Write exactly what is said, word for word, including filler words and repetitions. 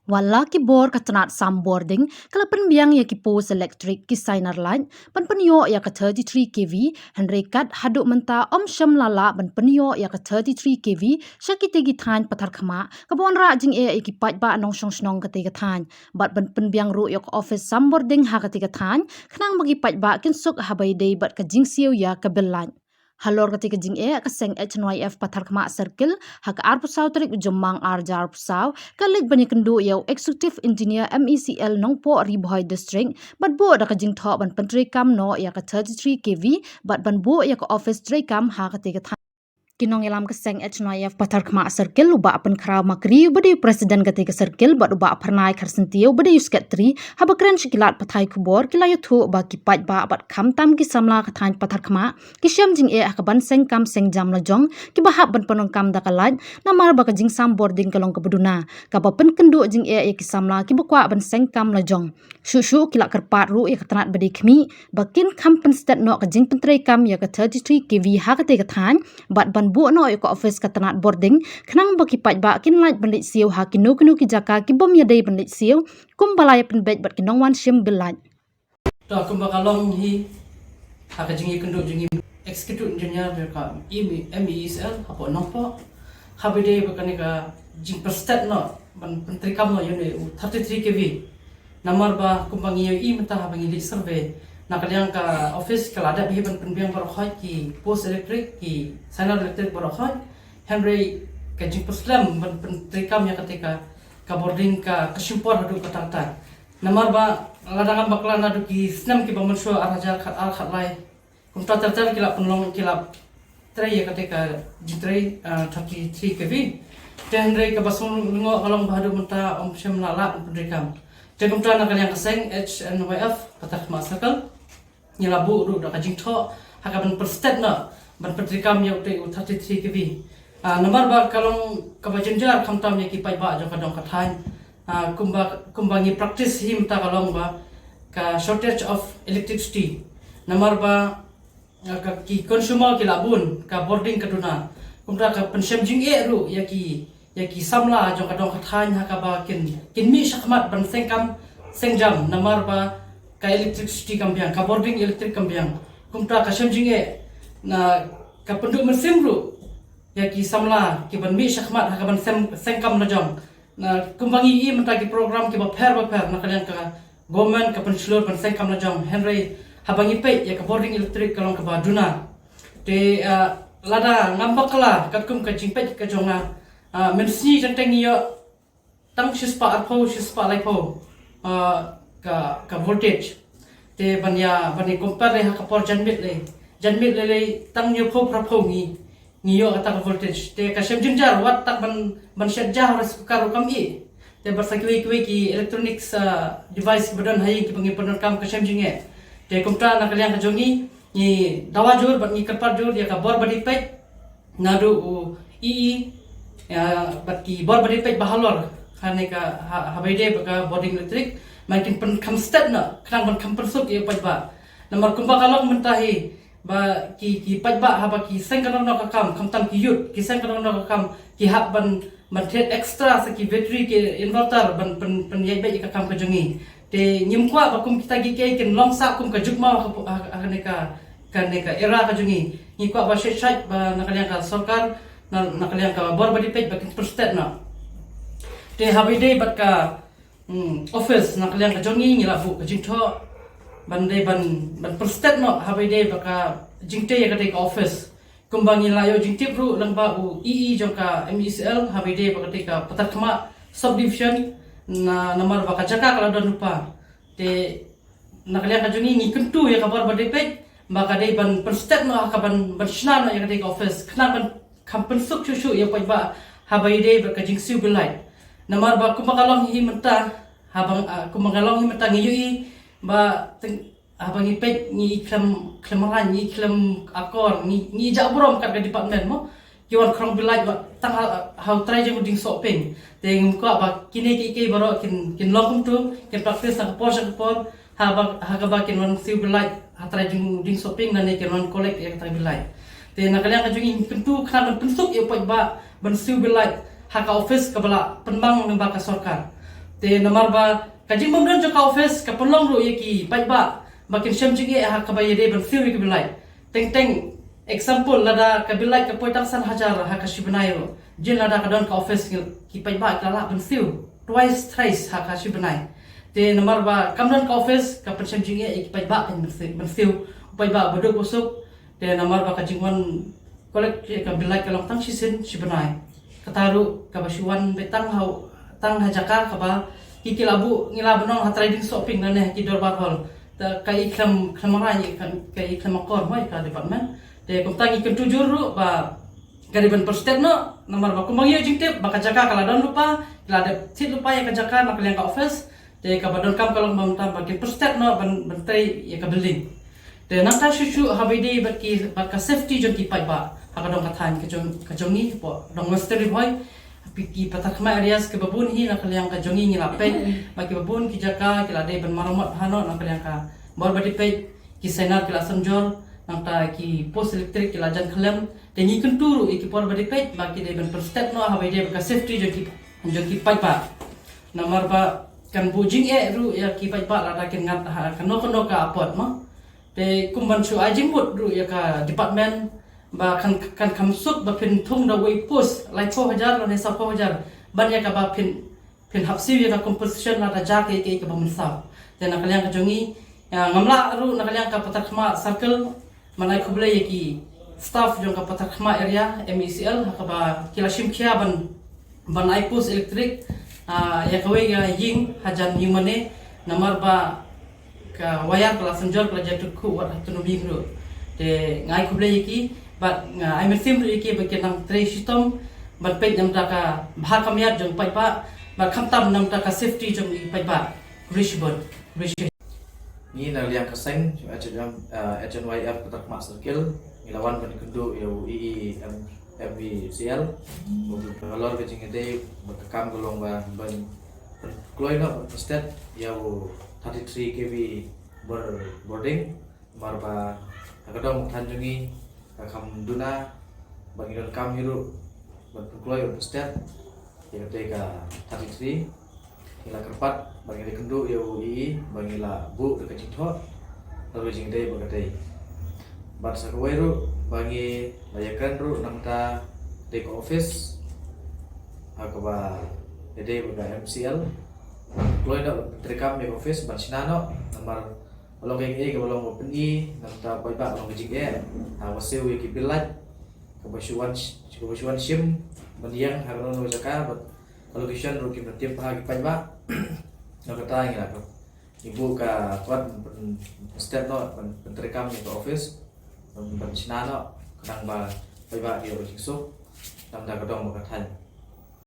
Wat la ki bor ka tnat sam bording ka la pynbiang ïa ki post elektrik, ki signer light ban pynïoh ïa ka thirty-three K V, hynrei kat haduh mynta ym shym la lah ban pynïoh ïa ka thirty-three K V sha kitei ki thaiñ pathar khmah, kaba wanrah jingeh ïa ki paidbah nongshong shnong katei ka thaiñ. Bad ban pynbiang ruh ïa ka office sam bording ha katei ka thaiñ, khnang ba ki paidbah kin suk haba ïadei bad ka jingsiew ïa ka bill light. Halor katei ka jingeh, ka seng H N Y F Patharkhmah Circle, ha ka arphew saw tarik u Jymmang arhajar arphew saw, ka leit ban ïakynduh ïa u Executive Engineer M E C L Nongpoh Ri Bhoi District, bad buh da ka jingthoh ban pyntreikam noh ïa ka thirty-three K V, bad ban buh ïa ka office treikam ha katei ka thaiñ. Ki nongïalam ka seng H N Y F Patharkhmah Circle, u Bah Pynkhraw Makri, uba dei u President katei ka Circle, bad u Bah Phyrnai Kharsyntiew, uba dei u Secretary, haba kren sha ki lad pathai khubor, ki la ïathuh ba ki paidbah bad khamtam ki samla ka thaiñ Patharkhmah ki shem jingeh ha kaban seng kam seng jam lajong, kiba hap ban pyndonkam da ka light, namar ba ka jingsam bording ka long kaba duna, kaba pynkynduh jingeh ïa ki samla kiba kwah ban seng kam lajong. Shuh shuh ki la kyrpad ruh ïa ka tnat ba dei khmih ba kin kham pynstet noh ka jingpyntreikam ïa ka thirty-three K V ha katei ka thaiñ, bad ban buh noh ïa ka office ka tnat bording, khnang ba ki paidbah kin lait ban leit siew ha kino kino ki jaka ki bym ïadei ban leit siew, kumba la ïa pynbeit bad ki nongwan shim bill light. To, kumba ka long hi, ha ka jingïakynduh jong i Executive Engineer jong ka M E, M E C L hapoh Nongpoh, haba ïadei bad kane ka jingpynstet noh ban pyntreikam noh ïa une u thirty-three K V. Namar ba kumba ngi ïohi mynta haba ngi leit survey, na ka liang ka office ka la dep hi ban pynbiang baroh khoit ki post elektrik, ki signer elektrik baroh khoit. Hynrei ka jingpyrshah ban pyntreikam ïa katei ka, ka bording ka, ka shim por haduh katta katta. Namar ba lada ngam bakla naduh ki snem kiba mynshuwa, arhajar khatar khatlai, kumta ter ter ki la pynlong, ki la trei ïa katei ka jingtrei, ah, thirty-three K V. Te hynrei kaba sngewlyngngoh ka long ba haduh mynta ym shym la lah ban pyntreikam. Te kumta na ka liang ka seng H N Y F Patharkhmah Circle, ngi la buh ruh da ka jingthoh ha kaban pynstet noh ban pyntreikam ïa utei u thirty-three K V. Ah, namar ba ka long kaba jynjar khamtam ïa ki paidbah jong ka dong ka thaiñ. Ah, kumba, kumba ngi practice hi mynta ka long ba ka shortage of electricity. Namar ba, ah, ka, ki consumer ki la bun, ka bording ka duna. Kumta ka pynshem jingeh ruh ïa ki, ïa ki samla jong ka dong ka thaiñ ha kaba kin, kin mih shakhmat ban seng kam seng jam, namar ba ka electricity kam biang, ka bording elektrik kam biang. Kumta ka shem jingeh, na ka pynduh mynsiem ruh ïa ki samla kiban mih shakhmat ha kaban seng, seng kam lajong. Na kumba ngi ïohi mynta ki program kiba pher ba pher na ka liang ka government ka pynshlur ban seng kam lajong, hynrei haba ngi peit ïa ka bording elektrik ka long kaba duna. Te, ah, lada ngam bakla katkum ka jingpeit ka jong nga, ah, mynsngi teng teng ngi ïoh tang shispah arphew, shispah laiphew, ah, ka, ka voltage. Te ban ïa, ban ïa compare lei ha ka por janmiet lei. Janmiet lei lei tang hynñiewphew phraphew ngi, ngi ïoh kata ka voltage. Te ka shem jynjar, wat tang ban, ban shet ja ha rice cooker ruh kam ih. Te bad sa kiwei kiwei ki electronics, ah, device kiba don ha ïing kiba ngi pyndonkam ka shem jingeh. Te kumta na ka liang ka jong ngi, ngi dawa jur bad ngi kyrpad jur ïa ka bor ba dei peit, naduh u E E, ïa, bad ki bor ba dei peit ba halor, ha kane ka, ha, haba ïadei bad ka bording elektrik, ma kin pynkham stet noh, khnang ban kham pynsuk ïa u paidbah. Namar kumba ka long mynta hi, ba ki, ki paidbah haba ki seng kano kano ka kam, khamtam ki youth, ki seng kano kano ka kam, ki hap ban, ban thied extra sa ki battery, ki inverter, ban pyn, pynïaid beit ïa ka kam ka jong ngi. Te ngim kwah ba kum kita kiei kiei kin long sah kum ka jukmaw ha ka, ha, ha kane ka, kane ka era ka jong ngi. Ngi kwah ba shait shait ba na ka liang ka sorkar, na, na ka liang ka bor ba dei peit ba kin pynstet noh. Te haba ïadei bad ka, hmm, office na ka liang ka jong ngi, ngi la buh ka jingthoh ban dei ban, ban pynstet noh haba ïadei bad ka jingtei ïa katei ka office. Kumba ngi la ïoh jingtip ruh lyngba u E E jong ka M E C L, haba ïadei bad katei ka Patharkhmah Subdivision, na, namar ba ka jaka ka la don lypa. Te na ka liang ka jong ngi, ngi kyntu ïa ka bor ba dei peit ba ka dei ban pynstet noh ha kaban, ban shna noh ïa katei ka office, khnang ban kham pynsuk shuh shuh ïa u paidbah haba ïadei bad ka jingsiew bill light. Namar ba kumba ka long hi mynta, haba, ah, kumba ka long hi mynta ngi ïohi ba teng, haba ngi peit ngi i khlem, khlem rang, ngi i khlem akor, ngi, ngi i jah burom kat ka department mo. Ki wan khrong bill light wat tang ha, ha u trai jong u dieng sohpieng. Te ngim kwah ba kine kiei kiei baroh kin, kin long kumtu, kin practice na ka por sha ka por, haba, ha kaba kin wan siew bill light ha trai jong u dieng sohpieng, nangne kin wan collect ïa ka trai bill light. Te na ka liang ka jong ngi ngi kyntu khnang ban pynsuk ïa u paidbah ban siew bill light ha ka office kaba la pynbang lyngba ka sorkar. Te namar ba ka jingbym don jong ka office ka pynlong ruh ïa ki paidbah ba kin shem jingeh ha kaba ïadei ban siew ïa ka bill light. Teng teng example, lada ka bill light ka poi tang san hajar ha ka shi bnai ruh, jin lada ka don ka office ki paidbah ki la lah ban siew twice thrice ha ka shi bnai. Te namar ba kam don ka office ka pynshem jingeh ïa ki paidbah kan ban siew, ban siew u paidbah ba duk ba suk. Te namar ba ka jingwan collect ïa ka bill light ka long tang shisien shi bnai. Kata ruh kaba shu wan beit tang ha, tang ha jaka kaba ki ki la buh, ngi la bynong ha trading shopping lane ha ki dorbar hall. Te ka i khlem, khlem rangbah, ka, ka i khlem akor mo ïa ka department. Te kumta ngi kyntu jur ruh ba ka dei ban pyrstet noh, namar ba kumba ngi ïoh jingtip ba ka jaka ka la don lypa, ki la dep thied lypa ïa ka jaka na ka liang ka office. Te kaba donkam ka long ba mynta ba kin pyrstet noh ban, ban trei ïa ka building. Te nangta shuh shuh haba ïadei bad ki, bad ka safety jong ki paidbah ha ka dong ka thaiñ ka jong, ka jong ngi hapoh dong Western Ri Bhoi, ha ki Patharkhmah areas kiba bun hi na ka liang ka jong ngi ngi la peit ba kiba bun ki jaka ki la dei ban maramot bha noh na ka liang ka bor ba dei peit, ki sainar ki la synjor, nangta ki post electric ki la jan khlem. Te ngi kyntu ruh ïa ki por ba dei peit ba ki dei ban pyrstet noh haba ïadei bad ka safety jong ki, jong ki paidbah. Namar ba kan buh jingeh ruh ïa ki paidbah lada kin ngat ha kano kano ka apot mo. Te kum ban shu ai jingmut ruh ïa ka department ba kan, kan kham suk ba phin thung da wei post laiphew hajar lane sawphew hajar ban ïa kaba phin, phin hap siew ïa ka compensation lada jia kaei kaei kaba mynsaw. Te na ka liang ka jong ngi, ïa, ngam lah ruh na ka liang ka Patharkhmah Circle ban ai khublei ïa ki staff jong ka Patharkhmah area M E C L ha kaba ki la shim khia ban, ban ai post electric, ah, ïa kawei ka ïing hajan ïing mane, namar ba ka wire ka la synjor, ka la jan tyrkhuh wat ha tnum ïing ruh. Te nga ai khublei ïa ki bad nga ai mynsiem ruh ïa ki ba kin nang trei shitom ban peit namar ka bha ka miat jong paidbah bad khamtam namar ka safety jong i paidbah. Khublei shibun. Khublei shibun. Ngi na liang ka seng H N Y F Patharkhmah Circle ngi la wan ban kynduh ïa u E E M, M V C L. Ba ka lor ka jingïadei ba ka kam ka long ba ban, ban kloi noh ban pyrstet ïa u thirty-three K V bor-, bording. Namar ba ha ka dong ka thaiñ jong ngi ka kham duna bad ngi donkam hi ruh ban pynkloi ban pyrstet ïa kata ka thirty-three. Ngi la kyrpad bad ngi la kynduh ïa u E E ba ngi la buh da ka jingthoh da ka jingdei ba ka dei. Bad sa kawei ruh ba ngi la ïakren ruh na ka bynta dei ka office ha kaba ïadei bad ka M C L. Kloi da treikam ïa ka office ban shna noh namar ba long kaei kaei kaba long ba pyni na ka bynta paidbah, ba long ka jingeh ha kaba siew ïa ki bill light kaba shu wan, kaba shu wan shim ban ïeng ha kano kano jaka bad ka location ruh kim da tip ha ki paidbah. Na kata ngi la, ngi buh ka kot ban, ban step noh ban, ban treikam ïa ka office ban, ban shna noh khnang ba paidbah ki ïoh ka jingsuk na ka bynta ka dong bad ka thaiñ.